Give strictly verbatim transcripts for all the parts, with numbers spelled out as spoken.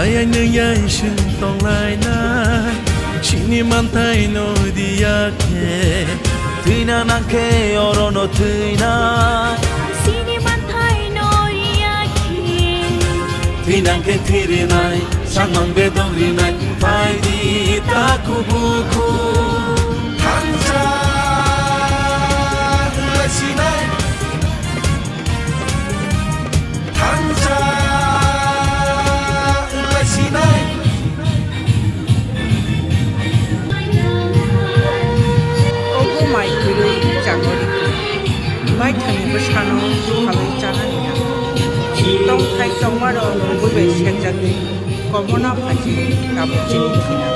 Ayai nung yai sung tonglainai, chini manthai no diya khe. Thwina nang khe oro no thwinai. Chini manthai no diya khe. Thwinang khe thwirinai, sangmang bedong rinai, phai di ta kubuku. Thansa wnglasinai. Thansa wnglasinai. Obo mai kwrwi changori. Maithani bwsano buphalwi chanani nango. Tongthai tongmarok nungwi bai sekjakni komona phaji tabuk chini thwina.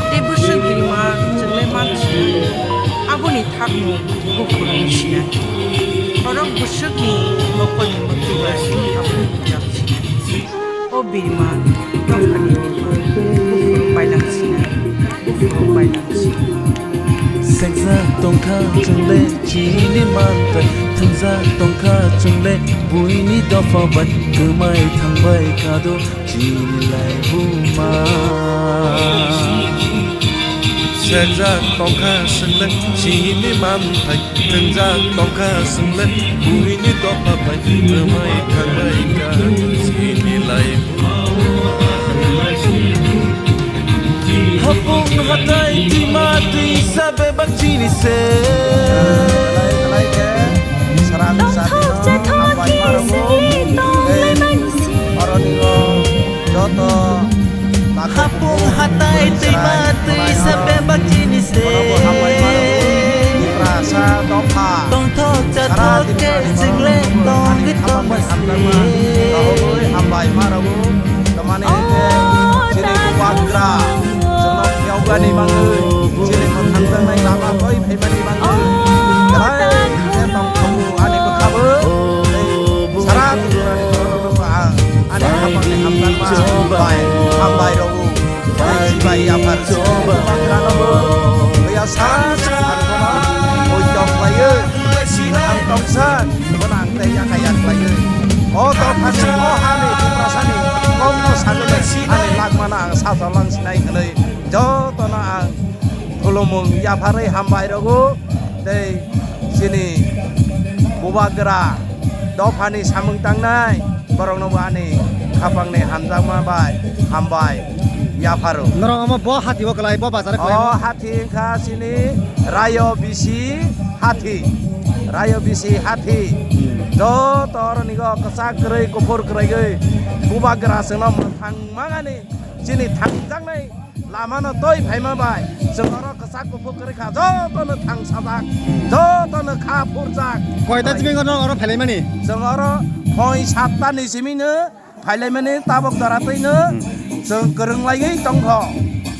Tei bwswk birma chwnglai mansinai. Aboni thakmung buphuru wngsinai. Borok bwswkni mokolni mwtwi bai abo wngsinai. O birma dophani buphuru pailangsinai, buphuru pailangsinai. Sekjak tongkha chwngle chini manthai, thwngjak tongkha chwngle buini dopha bai, kwmai thangbai kado chini laibuma. Sejak tongkha chwngle chini manthai, thwngjak tongkha chwngle buini dopha bai, kwmai thangbai kha chini laibuma. Hapung hatai twima twisa bebak chini se. Belai belai khe srang sati no hambai ma rwgo. Tei oroni o joto hapung hatai twima twisa bebak chini se. Orobo hambai ma rwgo. Tiprasa dopha. Tongthok chathok khe chwngle tongwi tongma se. Hambai ma rwgo. Tamani hwnkhe chini bubagra chwngno phiyokgani bagwi, chini mwthangjaknai lama twi phaimani bagwi belai khe tongthokgo ani bwkhabo. Tei sara Tripurani borokno ang ani khapangni hamjakma bai hambai rwo. Tei chibai yaphar chini bubagranobo buya sa sa ang bono poito khlaiwi ang tongsa. Bono ang tei yaka yak khlaiwi. O dophani, o hani, Tiprasani kokno sagwi ani lagmano ang sajalang sinai hwnwi jotono ang khulumung yapharwi hambai rwgo. Tei chini bubagra dophani samung tangnai boroknobo ani khapangni hamjakma bai hambai yapharo. Norok omo bo hati o kwlai, bo bazar o kwlai. O hati wngkha chini Rayo bisi hati, Rayo bisi hati. Hmm. Joto oroni go kwchak kwrwi, kuphur kwrwi, bubagra chwngno mwthang mangani chini thangjaknai lamano twi phaima bai chwng oro kwchak kuphur kwrwi kha, jotono thang sajak, jotono kha phurjak. Koita chibingo norok oro phailaimani? Chwng oro phoi satta ni simino phailaimani tabuk jora twino chwng kwrwng laiwi tongkho,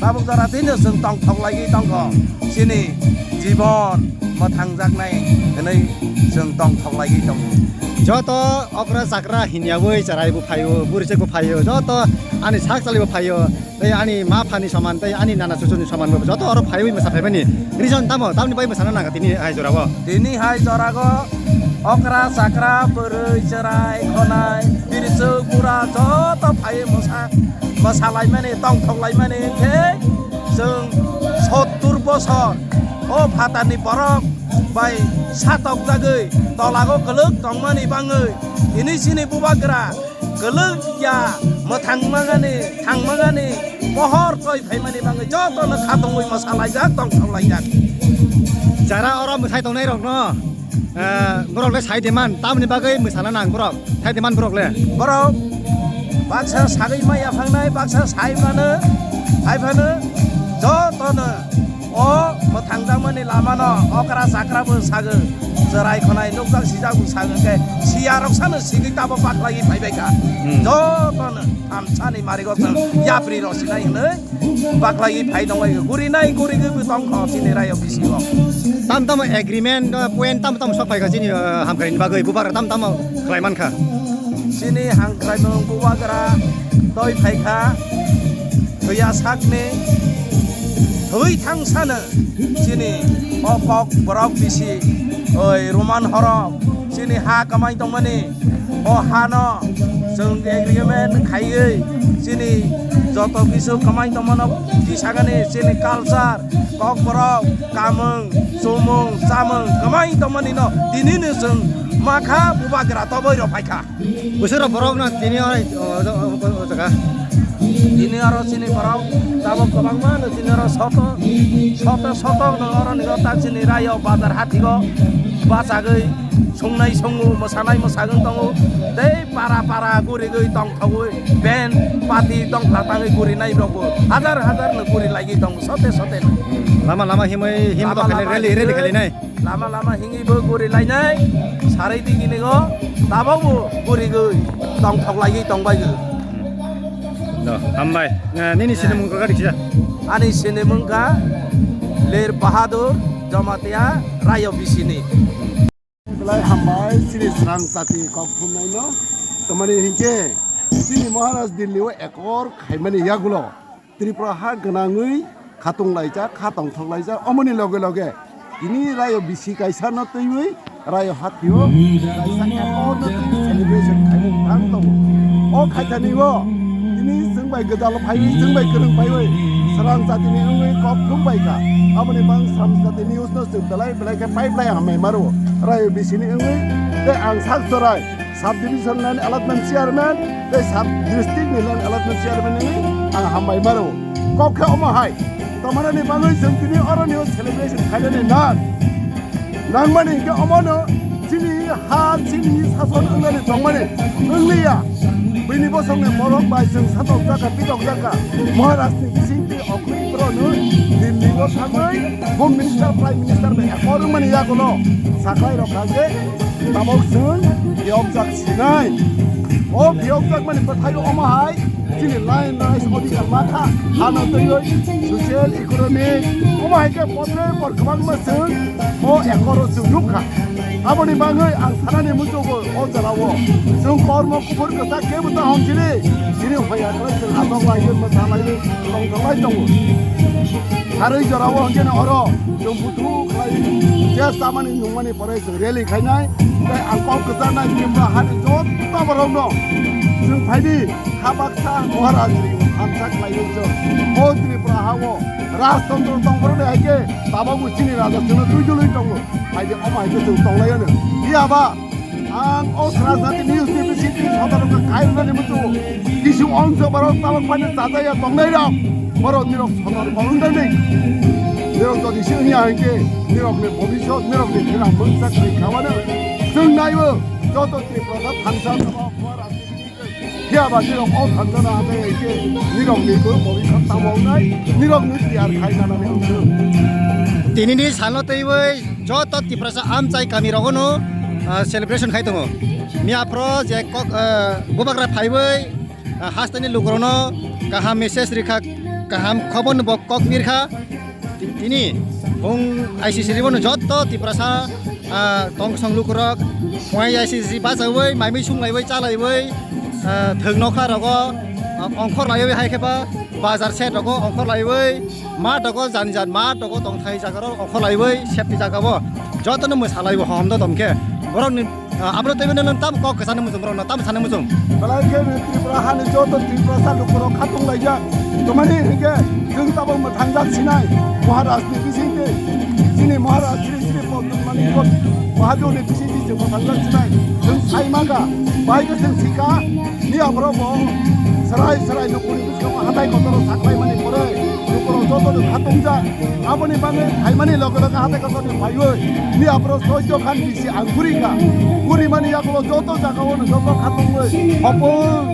tabuk jora twino chwng tongthok laiwi tongkho. Chini jibon mwthangjaknai hwnwi chwng tongthok laiwi tongkho. Joto okra chakra hinyawi chwraibo phaio, burichekbo phaio, joto ani sak chalibo phaio, tei ani ma phani soman, tei ani nana chuchuni soman bo joto oro phaiwi mwsa phaimani. Reason tamo? Tamni bai mwsana nangkha tini hai jorao? Tini hai jorago okra chakra, bwrwi chwrai khonai, birichwk bura joto phaiwi mwsa, mwsalaimani, tongthoklaimani, khe chwng sottur bosor o phatarni borok bai satokjagwi tolago kwlwk tongmani bangwi tini chini bubagra kwlwk ya mwthang mangani, thang mangani, pohor toi phaimani bangwi jotono khatungwi mwsalaijak, tongthoklaijak. Jara oro mwsai tongnai rokno, eh, borok le sai de man, tamni bagwi mwsana nang borok, sai de man borok le. Borok baksa sagwi maya phangnai, baksa sai mano, hai phano jotono o mwthangjakmani lamano okra chakra bo sagwi, chwrai khonai nukjak sijak bo sagwi, khe siya rok sano sigwi tabo baklaiwi phaibai kha. Hmm. Jotono thamsani marigo chwng yapri rok sinai hwnwi baklaiwi phai tongbai, gurinai gurigwi bo tongkho chini rayo bisingo. Tam tamo agreement, uh, point tam tamo sok phaikha chini, uh, hamkrai ni bagwi, bubagra tam tamo khlai mankha. Chini hamkraimung bubagra toi phaikha, thwiya sakni thwi thangsano chini o kok borok bisi, oi Roman horok chini ha kamai tongmani, o hano chwng agreement khaiwi Chini joto kisu kwmai tongmano tisagani chini culture, kokborok, kamung, chumung, chamung kwmai tongmani no tini no chwng makha bubagra toboi rok phaikha. Bwswk rok borok no tini o, o, o, o, o jaga. Tini oro chini borok tabok kwbangma no chini oro soto, soto, soto no oro ni o tak chini rayo bazar hati o bachagwi sungnai sungu, mwsanai mwsagwi tongo. Tei para para gurigwi tongthogwi band party tongthla tangwi gurinai rokbo hajar hajar no guri laigwi tongo sote sote no. Lama lama himwi him Lama tongkha lama rally rally himwi khalinai. Lama lama hingwi bo guri lainai, sarai digi nego, tabok bo gurigwi tongthok laigwi tongbaigwi. Do, hambai. Eh, nini sini mung kaka diksa. Ani sini mung kha Lir Bahadur Jamatia Rayo bisini. Belai hambai, chini srang jati kok phumnaino. Tamani hinkhe, chini Maharaj Delhi o ekor khaimani yagulo. Tripura ha gwnangwi khatung laijak, kha tongthok laijak, omoni loge loge tini rayo bisi kaisa no twiwi rayo hathio kaisa ekor no twiwi celebration khaimani thang tongo. O khaithani o tini chwng bai gwdal phaiwi, chwng bai kwrwng phaiwi srang jatini wngwi kok thum bai kha. Aboni bang srang jatini news no chwng belai belai khe pipeline hambai maro rayo bisini wngwi tei ang sak chorai. Sub division land allotment chairman tei sub district ni land allotment chairman ni ang hambai maro. Kok khe omo hai, tomoroni bagwi chwng tini oroni o celebration khainani nang. Nangmani hinkhe omono chini ha, chini sason wngnani tongmani wngliya. Bini bosongni borok bai chwng satok jaka, pitok jaka. Maharaj ni bisingtwi okhuri borokno Delhi o thangwi Home Minister, Prime Minister bai ekor wngmani yagulo saklai rok kha je Tabok chwng phiyokjak sinai. O phiyokjak mani bwthai omo hai chini line rights odhikar ma kha. Hano twiwi social, economic omo hai khe potre por kwbangma chwng o ekoro chwng nuk kha. Aboni bagwi ang sanani muchungo o jorao chwng kormo kuphur kwchak kebo ta hom chini. Chini hoya kwlai chwng asok lai, mwsa lai, tongthok lai tongo. Harwi jorao hwnkhe oro chwng buthuk khlai je chamani nungmani pore chwng rally khainai, tei ang kok kwcharnai Tripura hani joto borokno chwng phaidi, ha baksa Maharaj ni thansa khlaiwi chwng o Tripura ha-o rajtontro tongphuru de hai khe tabukbo chini raja chwngno twi dului tongo, hai de omo hai khe chwng tonglaiyano. Phiya ba ang o Srajati News ni bisingtwi sotorkha khairoknani muchungo. Kisu ongso borok tabuk phano chajaya tongnai rok, borok nirok sotor korwng dani. Nirok jodi se wngya hinkhe nirokni bobisot, nirokni thwna mungsa kwrwi kha mano. Chwng naibo joto Tiprasa thansa tabuk phiya ba nirok o thansa no achai hinkhe nirokni bo bobisot tamo wngnai, nirokni tiyar khai nanani ang chwng. Tinini salo twiwi joto Tiprasa amchai kami rogono, ah, celebration khai tongo. Miya phro je kok, ah, bubagra phaiwi, ah, hasteni lukurokno kaham message rikha, kaham khobor no bo kok birkha. Ti-, tini hung I C C ribono joto Tiprasa, ah, tong song lukurok, I C C bachawi, maimui sunglaiwi, chalaiwi, ah, thwk nokha rogo, ah, ongkhor laiwi hai khe ba bazar set rogo ongkhor laiwi. Ma dogo jani jan, ma dogo tongthai jaga rok ongkholaiwi safety jaga o jotono mwsalaiwi hom do tongkhe borokni, ah, abro teibo nang tam kok kwchani muchung borokno tam sana muchung. Belai khe Tripura hani joto Tiprasa lukurok khatung laijak. Tomani hinkhe chwng tabuk mwthangjak sinai Maharaj ni bisingtwi chini Maharaj Sri Sri Padma Manik Bahadur ni bisingtwi chwng mwthangjak sinai. Chwng sai maka, bai khe chwng sika. Ni aphro bo serai serai nukuni bwskango hatai kotor o saklaimani pore nukurok joto no khatungjak. Aboni bagwi phaimani loge loge hatai kotor ni phaiwi ni aphro soijo khan bisi ang guri kha. Guri mani yakulo joto jaga o no joto khatungwi hopung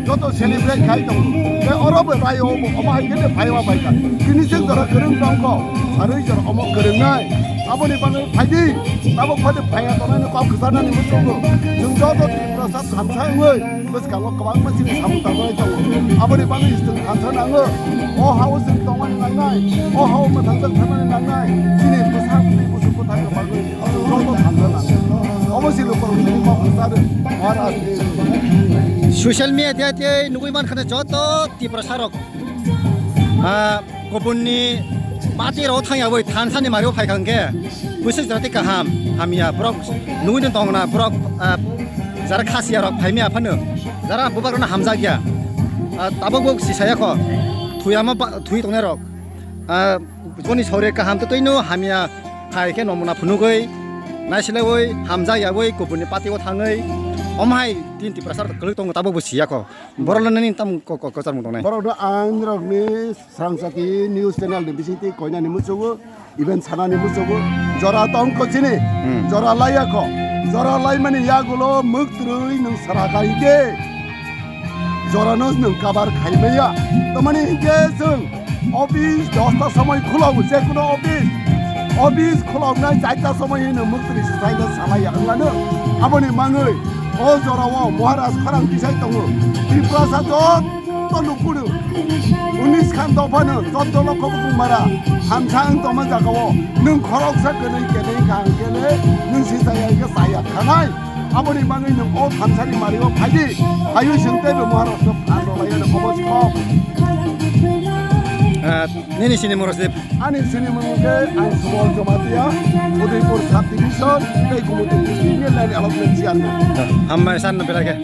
joto celebrate khai tongo. Tei oro bo bai o bo omo hai khe phaiwa bai kha. Tini se jora kwrwng tongkho, sarwi jora omo kwrwngnai. Aboni bagwi phaidi, tabuk phaidi phaiya tongnai no kok kwcharnani muchungo. Chwng joto Tiprasa thansa wngwi bwskango kwbangma chini samung tangwi tongo. Aboni bagwi chwng thansa nango. O ha-o chwng tongmani nangnai. O ha-o mwthangsak thangmani nangnai. Chini bwsa bwtwi busu bwthangni bagwi joto thansa nango. Omo si lukurokni kok kwcharo Maharaj ni. Social media tei nugwi mankha joto Tiprasa rok. Ah, kubunni party rok thangya bai thansani mario phai kha hwnkhe bwswk jati kaham hamya borok nugwi tongna borok, ah, jara khasiya rok phaimya phano jara bubagrokno hamjakya. Ah, tabuk bo si saya kho. Thwi ama ba, thwi tongnai rok. Ah, boni sore kaham to twi no hamya khai khe nomuna phunugwi naisilaiwi hamjak yawi kubuni party o thangwi. Omhai tin Tiprasa rok kwlwk tongo tabuk bo si ya kho. Borok no nini tam ko, ko, kwchar mung tongnai. Borok no ang rok ni Srangchati news channel ni bising twi koinani muchungo, even sanani muchungo, jora tong kho chini, Hmm. jora laiya kho, jora laimani yagulo mwktwrwi nwng sara khai khe, jora no nwng kabar khai maya. Tamani hinkhe chwng office dosta somoi khulo, je kuno office, office khuloknai charta somoi hino mwktwrwi swsaino salaiya wngmano. Aboni mangwi o jorao Maharaj khorang tisai tongo. Tiprasa jotto lukuno, unis khan dophano, jotto lokho bukung mara, hamsa wng tongma jagao nwng khoroksa kwnwi kenwi kaham kele nwng si chaya khe chaya khanai. Aboni bagwi nwng o thamsani mario phaidi, phaiwi chwng teibo Maharashtra phan rwlaiya no obo sikok. Ah, nini sini Morosdip? Ani sini mung khe ang Sumal Jamatia, Udaipur Sub Division, tei Gumoti District ni Land Allotment Chairman. Hambai san no belai khe.